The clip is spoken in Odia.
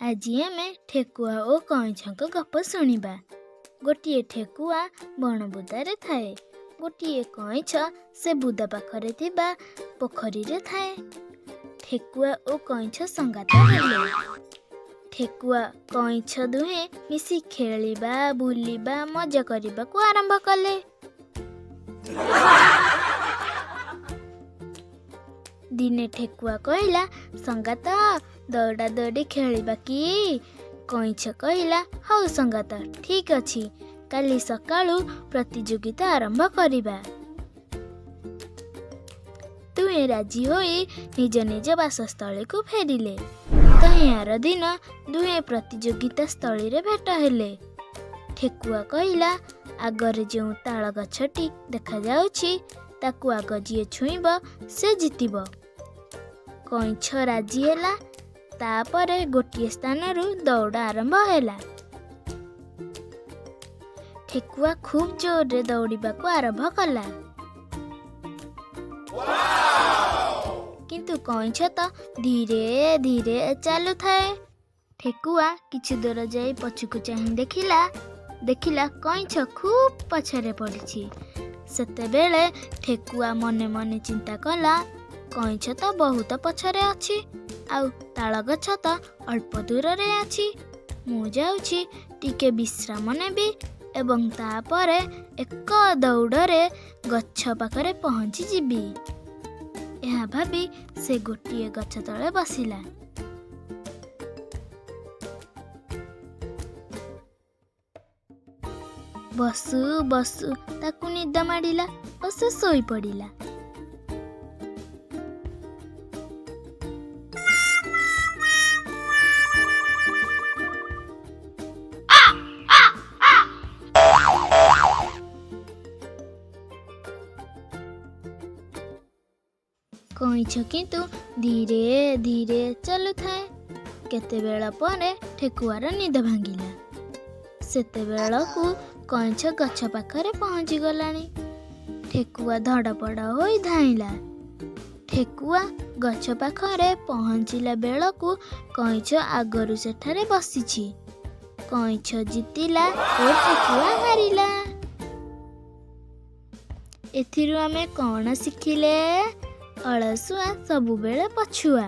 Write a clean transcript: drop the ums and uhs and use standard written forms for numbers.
ଆଜି ଆମେ ଠେକୁଆ ଓ କଇଁଛଙ୍କ ଗପ ଶୁଣିବା। ଗୋଟିଏ ଠେକୁଆ ବଣବୁଦାରେ ଥାଏ। ଗୋଟିଏ କଇଁଛ ସେ ବୁଦା ପାଖରେ ଥିବା ପୋଖରୀରେ ଥାଏ। ଠେକୁଆ ଓ କଇଁଛ ସଙ୍ଗାତ ହେଲେ। ଠେକୁଆ କଇଁଛ ଦୁହେଁ ମିଶି ଖେଳିବା, ବୁଲିବା, ମଜା କରିବାକୁ ଆରମ୍ଭ କଲେ। ଦିନେ ଠେକୁଆ କହିଲା, ସଙ୍ଗାତ, ଦୌଡ଼ା ଦୌଡ଼ି ଖେଳିବା କି? କଇଁଛ କହିଲା, ହଉ ସଙ୍ଗାତ, ଠିକ୍ ଅଛି, କାଲି ସକାଳୁ ପ୍ରତିଯୋଗିତା ଆରମ୍ଭ କରିବା। ଦୁହେଁ ରାଜି ହୋଇ ନିଜ ନିଜ ବାସସ୍ଥଳୀକୁ ଫେରିଲେ। ତହିଁ ଆର ଦିନ ଦୁହେଁ ପ୍ରତିଯୋଗିତା ସ୍ଥଳୀରେ ଭେଟ ହେଲେ। ଠେକୁଆ କହିଲା, ଆଗରେ ଯେଉଁ ତାଳ ଗଛଟି ଦେଖାଯାଉଛି, ତାକୁ ଆଗ ଯିଏ ଛୁଇଁବ ସେ ଜିତିବ। କଇଁଛ ରାଜି ହେଲା। ତାପରେ ଗୋଟିଏ ସ୍ଥାନରୁ ଦୌଡ଼ ଆରମ୍ଭ ହେଲା। ଠେକୁଆ ଖୁବ୍ ଜୋରରେ ଦୌଡ଼ିବାକୁ ଆରମ୍ଭ କଲା, କିନ୍ତୁ କଇଁଛ ତ ଧୀରେ ଧୀରେ ଚାଲୁଥାଏ। ଠେକୁଆ କିଛି ଦୂର ଯାଇ ପଛକୁ ଚାହିଁ ଦେଖିଲା କଇଁଛ ଖୁବ୍ ପଛରେ ପଡ଼ିଛି। ସେତେବେଳେ ଠେକୁଆ ମନେ ମନେ ଚିନ୍ତା କଲା, କଇଁଛ ତ ବହୁତ ପଛରେ ଅଛି, ଆଉ ତାଳ ଗଛ ତ ଅଳ୍ପ ଦୂରରେ ଅଛି। ମୁଁ ଯାଉଛି ଟିକେ ବିଶ୍ରାମ ନେବି ଏବଂ ତାପରେ ଏକ ଦୌଡ଼ରେ ଗଛ ପାଖରେ ପହଞ୍ଚି ଯିବି। ଏହା ଭାବି ସେ ଗୋଟିଏ ଗଛ ତଳେ ବସିଲା। ବସୁ ବସୁ ତାକୁ ନିଦ ମାଡ଼ିଲା ଓ ସେ ଶୋଇପଡ଼ିଲା। କଇଁଛ କିନ୍ତୁ ଧୀରେ ଧୀରେ ଚାଲୁଥାଏ। କେତେବେଳ ପରେ ଠେକୁଆର ନିଦ ଭାଙ୍ଗିଲା। ସେତେବେଳକୁ କଇଁଛ ଗଛ ପାଖରେ ପହଞ୍ଚି ଗଲାଣି। ଠେକୁଆ ଧଡ଼ପଡ଼ ହୋଇ ଧାଇଁଲା। ଠେକୁଆ ଗଛ ପାଖରେ ପହଞ୍ଚିଲା ବେଳକୁ କଇଁଛ ଆଗରୁ ସେଠାରେ ବସିଛି। କଇଁଛ ଜିତିଲା ଓ ଠେକୁଆ ହାରିଲା। ଏଥିରୁ ଆମେ କ'ଣ ଶିଖିଲେ? ଅଳସୁଆ ସବୁବେଳେ ପଛୁଆ।